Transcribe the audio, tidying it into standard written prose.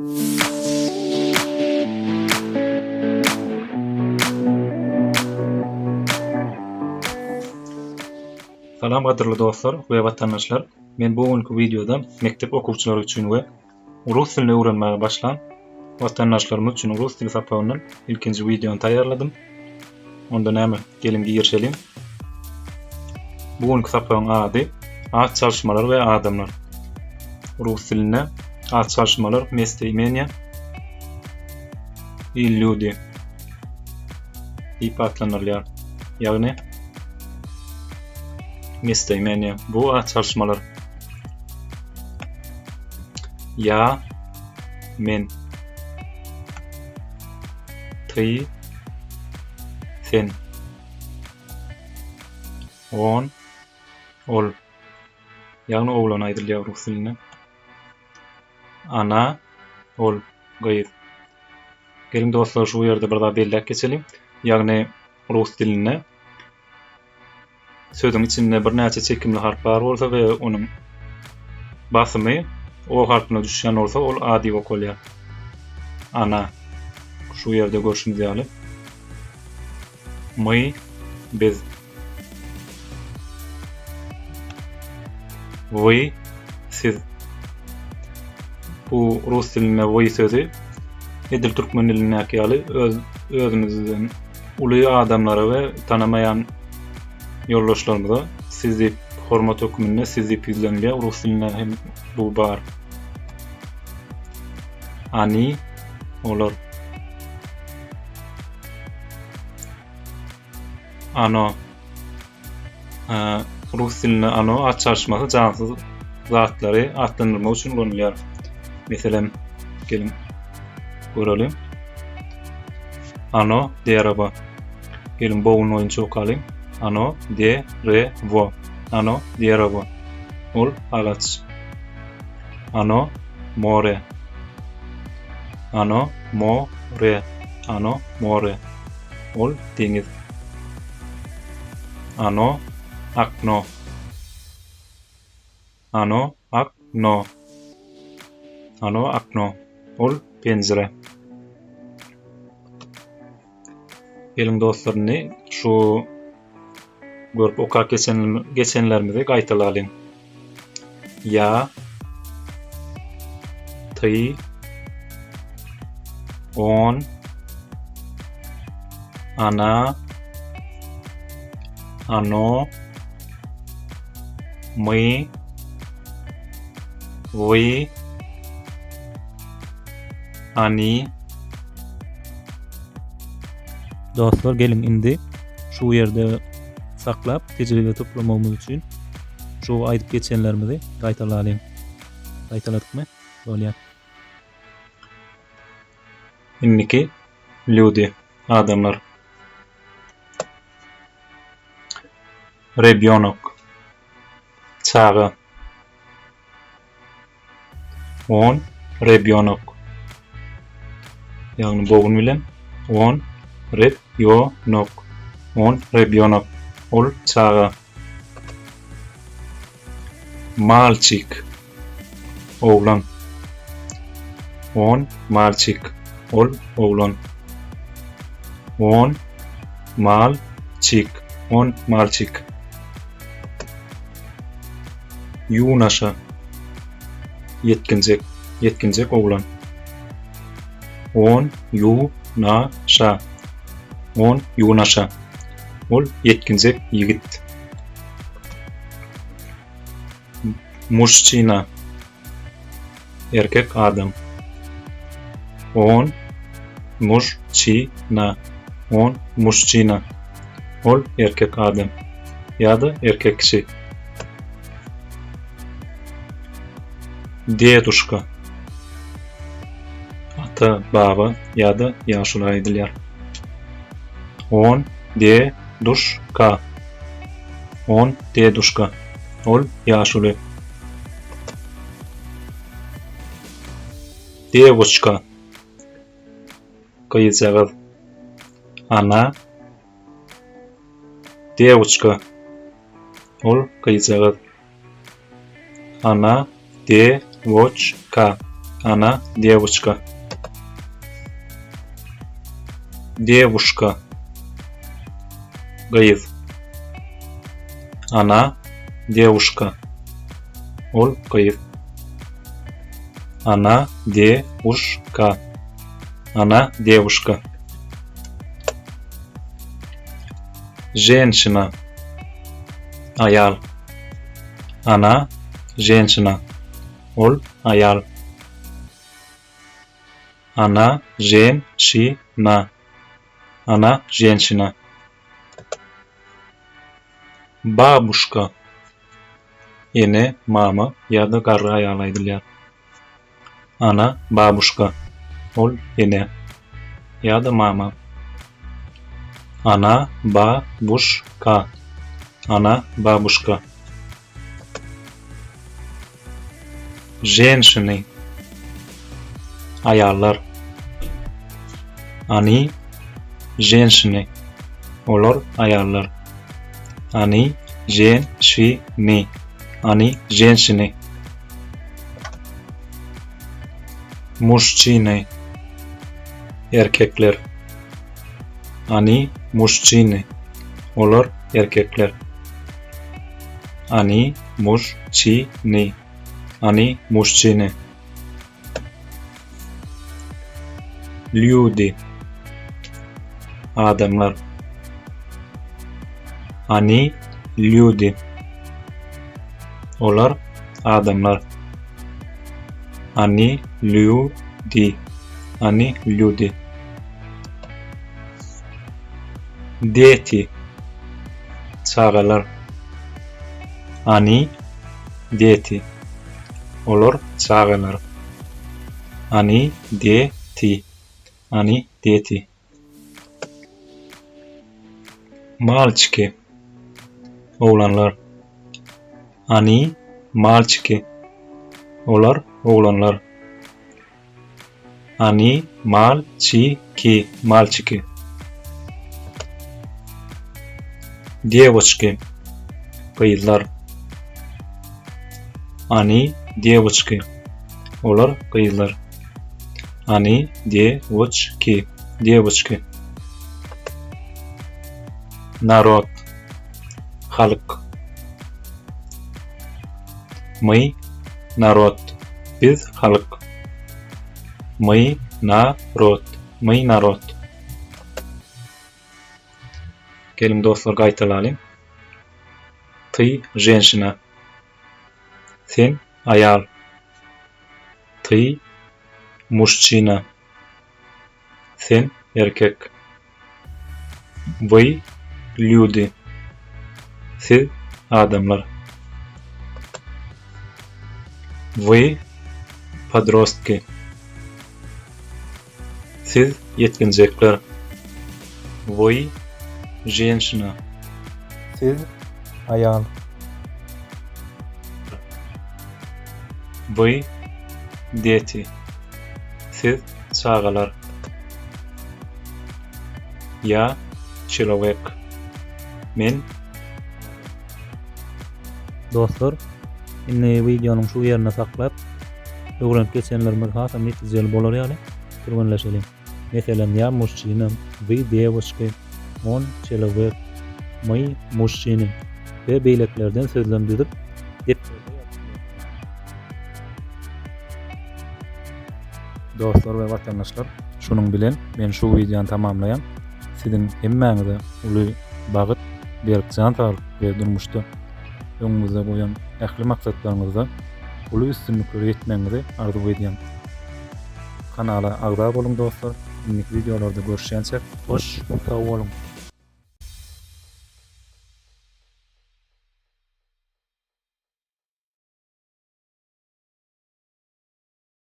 Salam gadyrly dostlar we watandaşlar. Men bu günki wideoda mekdep okuwçylary üçin we rus dilini öwrenmäge başlan watandaşlarymyz üçin rus dili sapagyndan ilkinji wideony taýýarladym. Onda näme, geliň girişeliň. Bu günki sapagyň ady At çalyşmalar we adamlar. Rus dilinde at çalyşmalar местоимение и люди diýip atlandyrylýar. Ýagny местоимение bu at çalyşmalar. Ýa men Ty sen On ol Ýagny oglan aýdylýar rus dilinde. Ana ol gyz. Geliň dostlar şu ýerde bir zat belläp geçeliň. Ýagny rus dilinde Sözüň içinde birnäçe çekimli harp bar bolsa we onuň basymy o harpyna düşýän bolsa, ol a diýip okalýar. Ana, şu ýerde görşümiz ýaly. My, biz. Wy, siz. Bu rus dilinde wy sözi edil türkmen dilindäki ýaly öz özümizden uly adamlara we tanamaýan ýoldaşlarymyza siz diýip hormat hökmünde siz diýip ýüzlenilýär. Rus dilinde hem bu bar. Ani olar. Ano Rus dilinde ano at çalyşmasy jansyz zatlary atlandyrmak üçin ulanylýar. Meselem, geliň göreliň. Ano derewo. Geliň bogun boýunça okalyň. Ano de re wo. Ano derewo. Ol agaç. Ano more. Ano mo re. Ano more. Ol deňiz. Ano, akno. Ano, ak, no. Ano, akno. Ol penjire. Geliň dostlar indi şu görüp okap geçen geçenlerimizi gaýtalalyň. Ýa Ty On Ana Ano My Wy Ani Dostlar geliň indi şu ýerde saklap tejribe toplamagymyz üçin şu aýdyp geçenlerimizi gaýtalalyň. Gaýtaladykmy? Bolýar. Indiki lýudi, adamlar. Rebýonok, çaga. On rebýonok. Ýagny bogun bilen on reb ýo nok. On rebýonok. Ol çaga. Malçik. Oglan. On malçik. Ol oglan. On mal çik. On malçik. Ýunaşa. Ýetginjek. Ýetginjek oglan. On ýu na şa. On ýunaşa. Ol ýetginjek ýigit. Muşçina. Erkek adam. On muž çi na. On muşçina. Ol erkek adam. Ýa-da erkek kişi. Deduşka. Ata, baba ýa-da ýaşula aýdylýar. On de duş ka. On deduşka. Ol ýaşuly. Dewoçka. Gyzjagaz. Ana. Dewoçka. Ol gyzjagaz. Ana de woç ka. Ana dewoçka. Dewuşka. Gyz. Ana dewuşka. Ol gyz. Ana dewuşka. Ana dewuşka. Ženşina. Aýal. Ana ženşina. Ol aýal. Ana žen şi na. Ana ženşina. Babuşka. Ene, mama ýa-da garry aýala aýdylýar. Ana, babuşka. Ol ene ýa-da mama. Ana, ba, buş, ka. Ana, babuşka. Ženşiny. Aýallar. Ani, ženşiny. Olar aýallar. Ani, žen, şi, ni. Ani, ženşiny. Muşçiny. Erkekler. Ani, muşçiny. Olar erkekler. Ani, muş, çi, ni. Ani, muşçiny. Lýudi. Adamlar. Ani, lýudi. Olar adamlar. Ani, lýu, di. Ani, lýudi. Deti. Çagalar. Ani, deti. Olar çagalar. Ani, de, ti. Ani, deti. Malçiki. Oglanlar. Ani, malçiki. Olar oglanlar. Ani, mal, çi, ki, malçiki. Dewoçki. Gyzlar. Ani, dewoçki. Olar gyzlar. Ani, dewoçki. Dewoçki. Narod. Halk. My, narod. Biz halk. My, na, rod. My, narod. Geliň dostlar gaýtalalyň. Ty, ženşina. Sen, aýal. Ty, muşçina. Sen, erkek. Wy, lýudi. Siz, adamlar. Wy, podrostki. Siz, ýetginjekler. Wy, ženşina. Siz, aýal. Wy, deti. Siz, çagalar. Ýa, çelowek. Men. Dostlar, indi wideonyň şu ýerinde saklap, öwrenip geçenlerimiz hasam netijeli bolar ýaly türgenleşeliň. Meselem, ýa muşçina, wy dewoçki, on çelowek, my muşçiny we beýlekilerden sözlem düzüp, depderde ýazyp bilersiňiz. Dostlar we watandaşlar, şunuň bilen men şu wideony tamamlaýan. Siziň hemmäňize uly bagyt, berk jan saglyk we durmuşda öňüňizde goýan ähli maksatlaryňyzda uly üstünliklere ýetmegiňizi arzuw edýän. Kanala agza boluň dostlar, indiki wideolarda görüşýänçäk hoş sag boluň!